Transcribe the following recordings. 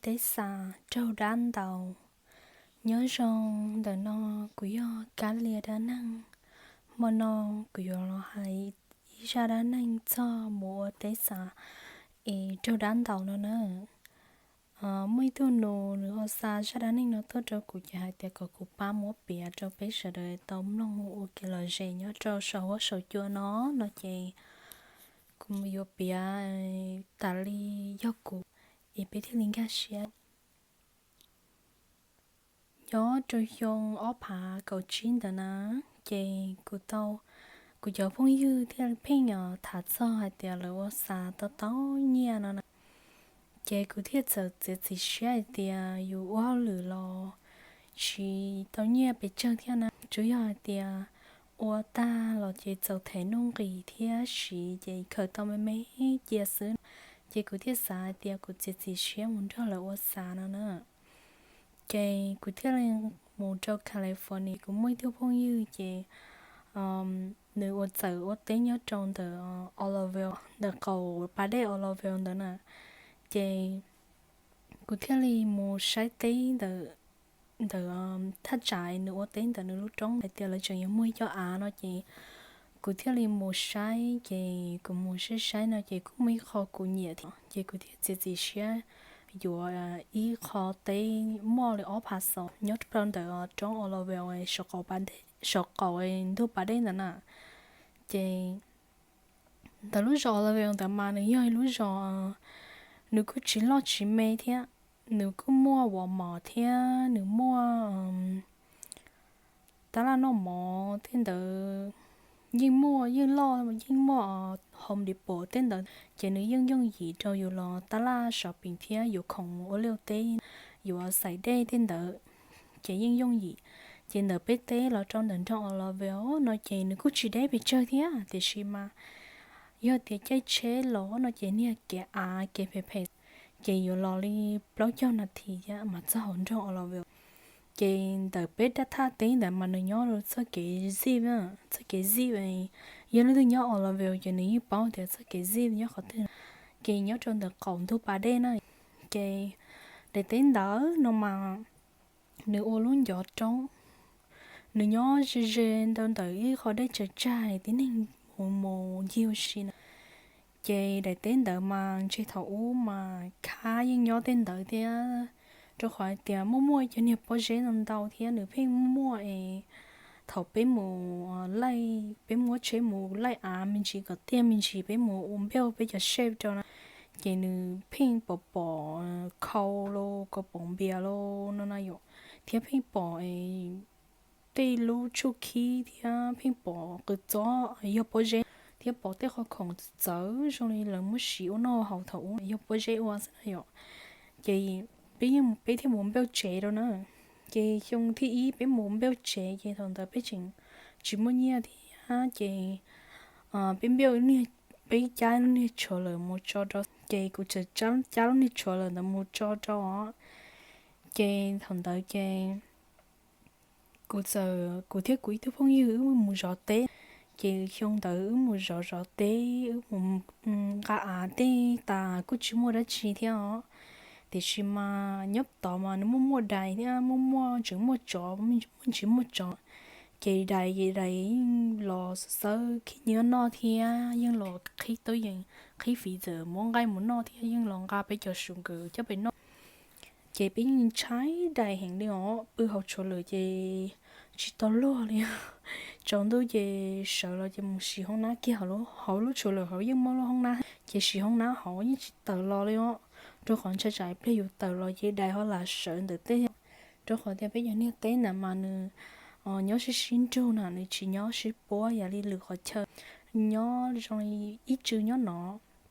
Teb xas raug dab ntaus. Nyob zoo, ntawm no kuv yog Kab Lia dab neeg. Hmo no kuv yuav los hais ib zaj dab neeg txog mus ua teb xas es raug dab ntaus no na. Muaj ib tug nus nws ho xa zaj dab neeg no tuaj rau kuv ces hais tias kom kuv pab muab piav rau peb sawv daws tau mloog ua kev lom zem nyob rau saum huab saum cua no, no ces kuv yuav piav tas li yog kuv es peb thiaj li nkag siab. Nyob rau xyoo ob phav kaum tsib ntawd na, ces kuv tau, kuv cov phooj ywg thiaj pheej tham txog hais tias lawv ua xas tau tau nyiaj no na. Ces kuv thiaj txawm txiav txim siab hais tias yus ua hauj lwm los tsis tau nyiaj pes tsawg thiab na, tsuas yog hais tias ua tag los ces txaus them nuj nqis thiab siv ces khaws tau me me cia xwb. Ces kuv thiaj xav hais tias kuv txiav txim siab mus nrog lawv ua xas no na. Ces kuv thiaj li mus rau California, kuv muaj ib tug phooj ywg ces nws ua txawm ua teb nyob rau ntawm Oroville, ntawm qaum pas dej Oroville ntawd na. Ces kuv thiaj li mus saib teb ntawm, ntawm thaj tsam nws ua teb ntawm nws lub roob hais tias lawv tseem yuav muaj ib co av no ces kuv thiaj li mus saib, ces kuv mus saib saib no ces kuj muaj ib qho kuv nyiam thiab ces kuv thiaj txiav txim siab yuav ib qho teb muaj li ob phav xov nyob rau ntawm roob Oroville saum qaum ntug pas dej ntawd na. Ces ntawm lub zos Oroville ntawd mas nws yog ib lub zos, nws kuj tsis loj tsis me thiab, nws kuj muaj Walmart thiab nws muaj tab laj noj mov tej ntawd, yeej muaj, yeej loj, yeej muaj Home Depot tej ntawd ces nws yeej yooj yim rau yus los tab laj shopping thiab yuav khoom ua liaj ua teb, yuav xais dej tej ntawd ces yeej yooj yim. Ces ntawm peb teb los rau ntawm nroog Oroville no ces nws kuj tsis deb pes tsawg thiab tiam sis mas yog tias caij tsheb los no ces niag kev av kev phem phem ces yuav los li plaub caug nas this thiab mas txog hauv nroog Oroville. Ces ntawm peb dab thaj teb ntawd mas nws nyob rau txoj kev zip, txoj kev zip, yog leej twg nyob Oroville ces nws yeej paub tias txoj kev zip nyob qhov twg. Ces nyob rau ntawm qaum ntug pas dej na. Ces daim teb ntawd no mas nws ua lub ncov roob, nws nyob ze ze ntawm ntawm ib qho dej tsaws tsag tib neeg mus mus ncig ua si na. Ces daim teb ntawd mas ntshe thaum ub mas khab yeej nyob tej ntawd thiab, rau qhov hais tias muaj muaj cov niag pob zeb ntau ntau thiab nws pheej muaj es thaum peb mus laij, peb muab tsheb mus laij av me ntsis kom tiaj me ntsis peb mus ua npauj peb cov shape rau na, ces nws pheej pom pom khau los kom pom npias los no na yom, thiab pheej pom tej lub tshuj khib thiab pheej pom qws txob yog pob zeb thiab pom tej qhov khoom txawv zoo li lawv muab siv ua noj haus thaum ub yog pob zeb ua xwb na yom. Ces peb yeej, peb thiaj mus npauj tsev rau na. Ces xyoo thib ib peb mus npauj tsev ces thaum ntawd peb tseem tsis muaj nyiaj thiab ces peb npauj, peb cab lub niag tshuav lawm mus tso rau, ces kuv txawm cab lub niag tshuav lawm ntawd mus tso rau. Ces thaum ntawd ces kuv txawm, kuv thiab kuv ib tug phooj ywg wb mus zov teb, ces xyoo ntawd wb mus zov zov teb, wb mus nqa av tej tas kuj tsis muaj dab tsi thiab os. Tiam sis mas nyob tod mas nws muaj muaj dais thiab muaj muaj tseem muaj tsov, muaj ntsis muaj tsov. Ces dais, ces dais yeej los xawb khib nyiab noj thiab yeej los qhib tub yees, qhib fiv txawm muab nqaij mus noj thiab yeej los nqa peb cov su nkawd coj pem noj. Ces peb yeej ntshai dais heev li os, pw hauv tshuav lawm ces tsis tau luag li. Tsaus ntuj ces sawv los ces mus siv hoob nab kiag, hauv lub tshuav lawm hauv yeej muaj lub hoob nab, ces siv hoob nab hauv yeej tsis tawm los li os. Rau qhov ntshai tsam pliag yus tawm los ces dais ho lam sawv ntawm tej, rau qhov tias peb cov niag teb ntawd mas nws nyob sib sib nrug na, nws tsis nyob sib puab yam li lwm qhov chaw, nyob zoo li ib tsw nyob no,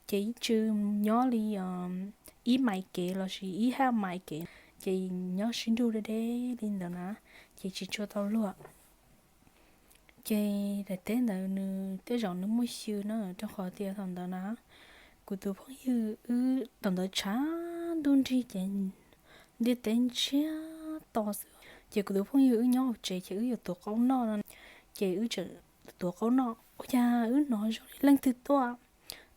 ces ib tsw nyob li ib mais kev lossis ib haj mais kev, ces nyob sib nrug deb deb li ntawd na, ces tsis tshua tau luag. Ces daim teb ntawd nws tej zaum nws muaj xyw na, rau qhov tias thaum ntawd na, kuv tus phooj ywg wb thaum ntawd tshav ntuj nrig ces ntiaj teb ntsiag to xwb, ces kuv tus phooj ywg wb nyob hauv tsev ces wb yuav tuav qaub noj no, ces wb tseem tuav qaub noj ua cas wb hnov zoo li leej twg tuaj,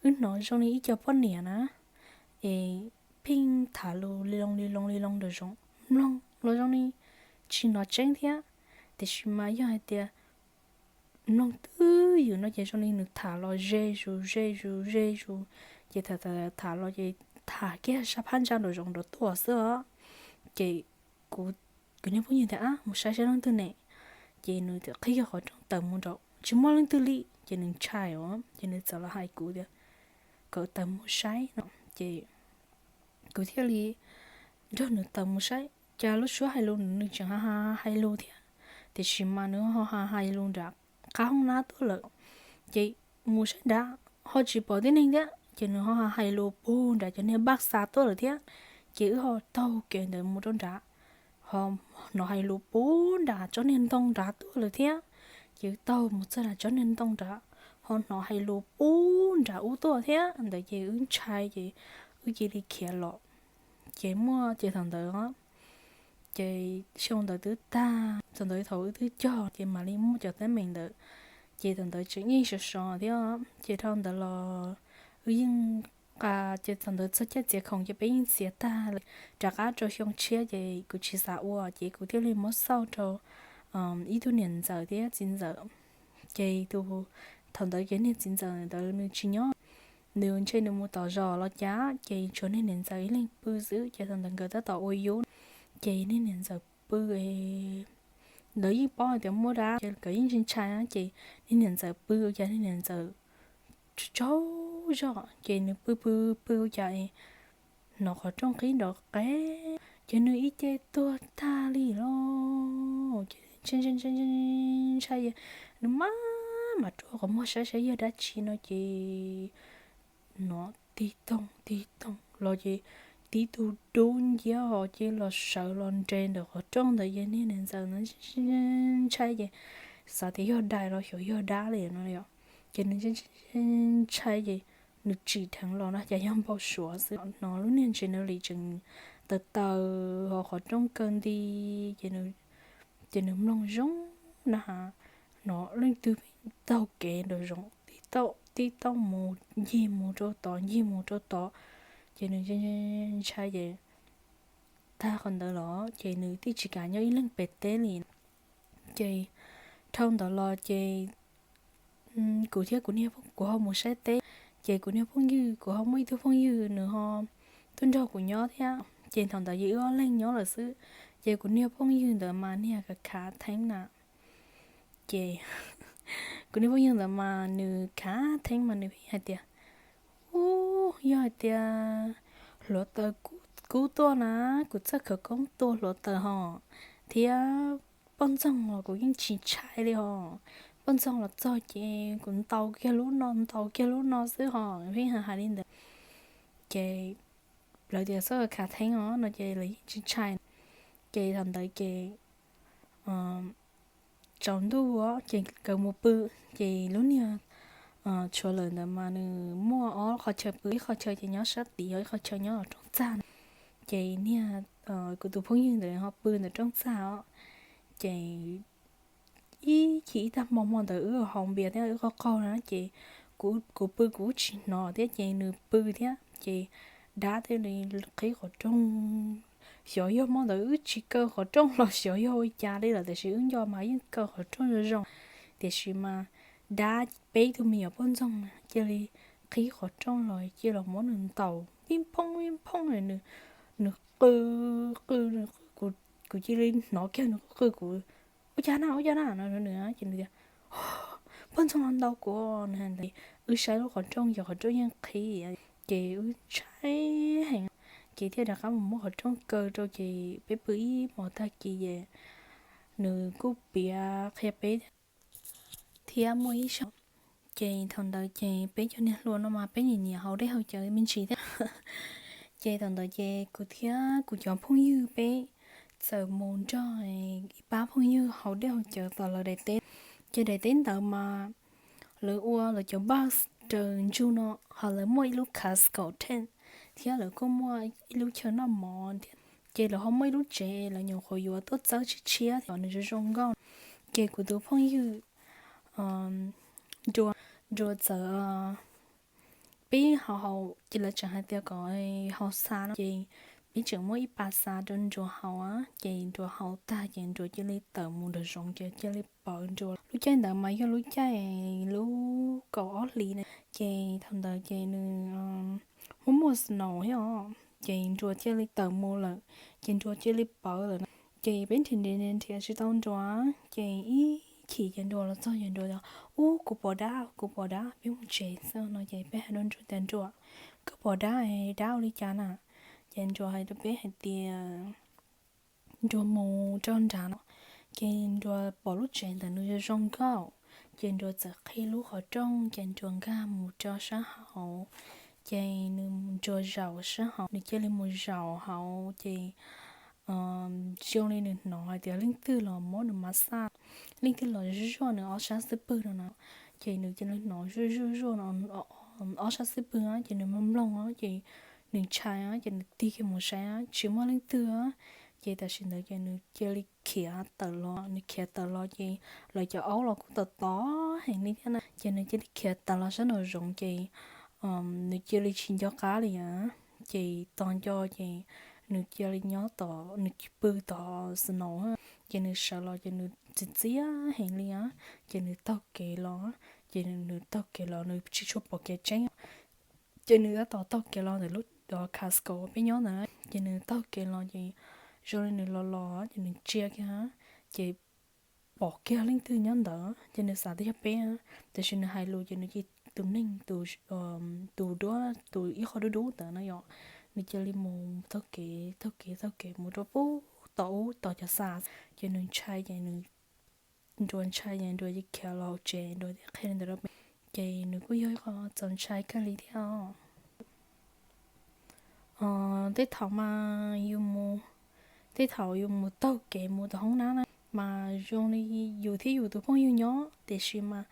wb hnov zoo li ib co poj niam na, es pheej tham lus li zoo li loo li loo nraum zoov, mloog los zoo li tsis hnov tseeb thiab, tiam sis mas yog hais tias mloog twj ywm no ces zoo li nws tham los ze zus ze zus ze zus, ces tham tham los ces tham kiag sab phab ntsa nraum zoov nraud tuaj xwb os. Ces kuv, kuv niag phooj ywg tias, Ab, mus saib saib leej twg ne. Ces nws txawm qhib kiag qhov rooj tawm mus nraud tsis muaj leej twg li, ces nws ntshai os, ces nws txawm los hais kuv tias kom tawm mus saib no. Ces kuv thiaj li nrog nws tawm mus saib, cas lub suab hais lus nws tseem ho hais lus thiab, tiam sis mas nws ho hais lus nram qab hoob nab tuaj lawm. Ces mus saib nrad ho tsis pom tib neeg thiab, ces nws ho hais lus puag nram cov niag npaj xa tuaj lawm thiab. Ces wb ho taug kev ntawd mus rau nrad, ho hnov hais lus puag nram tsob niag ntoo nrad tuaj lawm thiab. Ces wb taug mus txog nram tsob niag ntoo nrad, ho hnov hais lus puag nram ub tuaj thiab ntawd, ces wb ntshai ces wb cia li khiav los. Ces muaj, ces thaum ntawd, ces xyoo ntawd twb tag, thaum ntawd thaum wb twb cog ces mam li muaj cov teeb meem ntawd. Ces thaum ntawd tseem yeej sov sov thiab, ces dhau ntawd los wb yeej, ces thaum ntawd txog caij txiav khoom ces peb yeej txiav tag lawm. Rov qab rau xyoo tshiab ces kuv tsis xav ua, ces kuv thiaj li muab xauj rau ib tug niam ntxawm thiab txiv ntxawm. Ces tus, thaum ntawd ces niag txiv ntxawm ntawd nws tsis nyob, nws ntshe nws mus tom zos los cas, ces tshuav niag niam ntxawm ib leeg pw xwb, ces thaum ntawd nkawd tab tom ua yub, ces niag niam ntxawm pw, lawv yeej paub hais tias muaj dab, ces nkawd yeej ntshai ntshai, ces niag niam ntxawm pw ua cas niag niam ntxawm tsaug zog, ces nws pw pw pw ua cas hnov qhov rooj qhib nrov qeb, ces nws ib ce tuag tag li lawm. Ces ntshai, ntshai, nws maj mam rua qhov muag saib saib yog dab tsi no ces hnov tig toog tig toog los ces tib tug dub nciab ho ces los sawv los nres ntawm qhov rooj ntawd, ces niag niam ntxawm ntshai ces xav tias yog dais los xyov yog dab li no. Ces nws ntshai ces nws tsim dheev los no cas yog npau suav xwb, hnov lub niag ntses nws li tseem taws taws ho qhov rooj kaw nti, ces nws mloog zoo na has, hnov leej twg pheej taug kev nraum zoov tib taug mus ncig mus rau tod ncig mus rau tod, ces nws ntshai ces tag qhov ntawd los ces nws twb tsis kam nyob ib leeg pem teb li. Ces dhau ntawd los ces kuv thiab kuv niag, kuv ho mus saib teb, ces kuv niag phooj ywg, kuv ho muaj ib tug phooj ywg nws ho tuaj nrog kuv nyob thiab, ces thaum ntawd ces wb ob leeg nyob lawm xwb. Ces kuv niag phooj ywg ntawd mas niag khav khav theeb na, ces kuv niag phooj ywg ntawd mas nws khav theeb mas nws pheej hais tias, Ub, yog hais tias hluav taws kub tuaj na, kuv txawj khawv koob tua hluav taws ho, thiab poj ntxoog los kuv yeej tsis ntshai li ho. Poj ntxoog los txog ces kuv ntaus kiag lub no ntaus kiag lub no xwb ho, pheej hais li ntawd. Ces lawv tias txhob khav theeb os no ces lawv yeej tsis ntshai. Ces thaum ntawd ces tsaus ntuj ces nkawd mus pw, ces lub niag tshuav lawm ntawd mas nws muaj ob qhov chaw pw, ib qhov chaw ces nyob sab tid, ib qhov chaw nyob los rooj txag. Ces niag, kuv tus phooj ywg ntawd ho pw ntawm rooj txag os. Ces ib chim ib tag hmo hmo ntawd wb haus npias thiab wb qaug qaug na ces kuv pw kuv tsis hnov thiab ces nws pw thiab ces dab thiaj li qhib qhov rooj. Xyov yog hmo ntawd wb tsis kaw qhov rooj los xyov yog ua cas li lawm, tiam sis wb nco mas yeej kaw qhov rooj zoo zoo, tiam sis mas dab peb tug me nyuam poj ntxoog na cia li qhib qhov rooj los cia los muab nws ntaus pib phooj pib phooj, nws qw qw, kuv cia li hnov kiag nws qw qw kuv, Ua cas na, ua cas na no nws ces nws tias, Poj ntxoog los ntaus kuv no. Wb saib lub qhov rooj ces qhov rooj yeej qhib, ces wb ntshai heev, ces thiaj rov qab mus muab qhov rooj kaw rau ces peb pw ib hmos tag kis ces nws kuj piav qhia peb thiab muaj ib zaug, ces thaum ntawd ces peb cov niag hluas no mas peb nyiam nyiam haus dej haus cawv me ntsis thiab. Ces thaum ntawd ces kuv thiab kuv cov phooj ywg peb txawm mus nrog ib pab phooj ywg haus dej haus cawv tom lawv daim teb. Ces daim teb ntawd mas lawv ua lawv cov bus raws ntsug no, ho lawv muaj ib lub Costco tent thiab lawv kuj muaj ib lub chaw noj mov thiab. Ces lawv ho muaj ib lub tsev lawv nyuam qhuav yuav tuaj txawb tshiab tshiab thiab nws zoo zoo nkauj. Ces kuv tus phooj ywg Nruas txawm, peb haus haus ces lawv tseem hais tias kom haus xa no ces Ib tseem muab ib pas xav rau Nruas haus, ces Nruas haus tag ces Nruas cia li tawm mus nram zoov ces cia li pawv Nruas. Lub caij ntawd mas yog lub caij lub kaum ob hlis na, ces thaum ntawd ces nws muaj muaj snow thiab os, ces Nruas cia li tawm mus lawm, ces Nruas cia li pawv lawm na. Ces peb nrhiav nrhiav nrhiav tsis tau Nruas, ces ib chim ces Nruas los txog ces Nruas tias, Ub, kuv pom dab, kuv pom dab, peb mus tsev xwb no. Ces peb hais rau Nruas tias, Nruas, koj pom dab, dab ua li cas na? Ces Nruas hais rau peb hais tias Nruas mus rau nrad no, ces Nruas pom lub tsev ntawm nws zoo zoo nkauj, ces Nruas txawm qhib lub qhov rooj ces Nruas nkag mus rau sab hauv. Ces nws Nruas zaum sab hauv, nws cia li mus zaum hauv ces zoo li nws hnov hais tias leej twg los muab nws mas xaj, leej twg los zuaj zuaj nws ob sab xub pwg no na. Ces nws cia li hnov zuaj zuaj zuaj ob sab xub pwg ces nws mloog mloog ces nws ntshai ces nws tig kiag mus saib tsis muaj leej twg. Ces tam sim ntawd ces nws cia li khiav tawm los, nws khiav tawm los ces lawv cov aub los kuj tom tom heev li thiab na, ces nws cia li khiav tawm los sab nraum zoov ces nws cia li tsis nco qab li. Ces tos nco ces nws cia li nyob tom, nws pw tom snow, ces nws sawv los ces nws txiv txiab heev li, ces nws taug kev los, ces nws taug kev los nws tsis tshua pom kev tseeb. Ces nws tab tom taug kev los ntawm lub Costco peb nyob ntawd, ces nws taug kev los ces zoo li nws los los ces nws ntsia kiag, ces pom kiag leej twg nyob ntawd ces nws xav tias yog peb, tiam sis nws hais lus ces nws cia tus neeg, tus duab, tus ib qho dub dub ntawd no yom, nws cia li mus taug kev taug kev taug kev mus rau pub tom ub tom cov xa, ces nws ntshai ces nws, Nruas ntshai ces Nruas cia li khiav los hauv tsev, Nruas thiaj qhia li ntawd rau peb. Ces nws kuj yog ib qho txaus ntshai kawg li thiab. Tej thaum mas yus mus, tej thaum yus mus taug kev mus tom hoob nab na, mas zoo li yus thiab yus tus phooj ywg nyob, tiam sis mas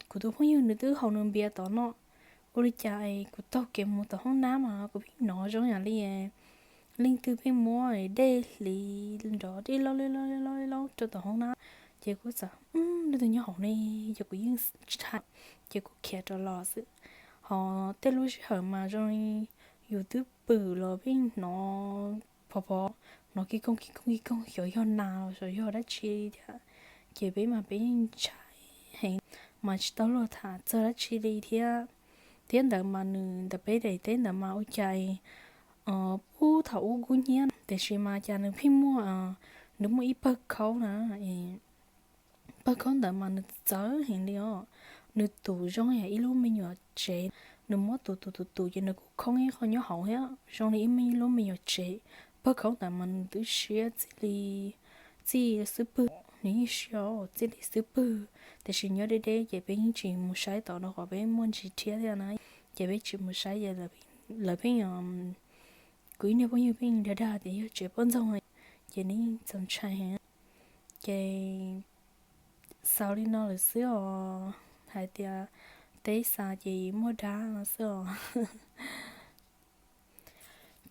kuv tus phooj ywg nws twb haus nws npias tom no. Ua li cas es kuv taug kev mus tom hoob nab mas kuv pheej hnov zoo yam li leej twg pheej muab dej hliv nrov dib laub dib laub dib laub rau tom hoob nab. Ces kuv txawm, leej twg nyob hauv ne, ces kuv yeej ntshai, ces kuv khiav rov los xwb. Ho tej lub sij hawm mas zoo li yus twb pw los pheej hnov phov phov, hnov ki koog ki koog ki koog xyov yog nas los xyov yog dab tsi thiab. Ces peb mas peb yeej ntshai heev, mas tsis tau luag tham txog dab tsi li thiab. Thiab ntawd mas nws ntawm peb daim teb ntawd mas ua cas pub thaum ub kub hnyiab, tiam sis mas cas nws pheej muaj, nws muaj ib pawg khaub na, pawg khaub ntawd mas nws txawv heev li os. Nws tus zoo yam ib lub me nyuam tsev, nws muab tus tus tus tus ces nws kuj khoob ib qho nyob hauv thiab, zoo li ib me lub me nyuam tsev. Pawg khaub ntawd mas nws twb siab txij li, txij xub pwg, nws yeej siab txij li xub pwg, tiam sis nyob deb deb ces peb yeej tsis mus saib tod rau qhov peb muaj ntsis rhiab thiab na, ces peb tsis mus saib ces lawv pheej, kuv ib niag phooj ywg pheej dag dag tias yog tsev poj ntxoog, ces nws yeej txaus ntshai heev. Ces xaus li no lawm xwb os, hais tias teb xa ces muaj dab no xwb os.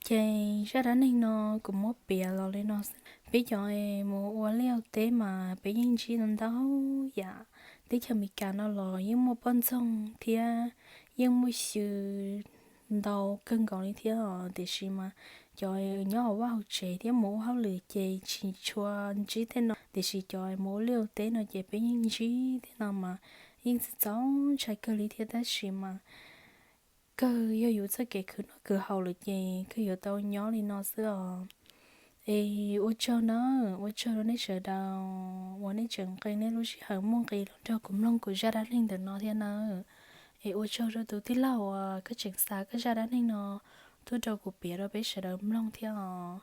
Ces zaj dab neeg no kuv muab piav los li no xwb. Peb cov mus ua liaj ua teb mas peb yeej ntsib ntau ntau yam. Teb chaws Amelikas no los yeej muaj poj ntxoog thiab yeej muaj xyw ntau kawg nkaus li thiab os, tiam sis mas cov nyob hauv vaj hauv tsev thiab mus ua hauj lwm ces tsis tshua ntsib tej no, tiam sis cov mus ua liaj ua teb no ces peb yeej ntsib tej no mas yeej txaus ntshai kawg li thiab, tab sis mas kawg yog yus txoj kev khwv noj khwv haus lawm ces kawg yuav tau nyob li no xwb os. Es ua tsaug nawb, ua tsaug rau nej sawv daws uas nej tseem nqis nej lub sij hawm muaj nqis los nrog kuv mloog kuv zaj dab neeg ntawm no thiab nawb. Es ua tsaug rau tus tij laug uas koj tseem xa koj zaj dab neeg no tuaj rau kuv piav rau peb sawv daws mloog thiab os.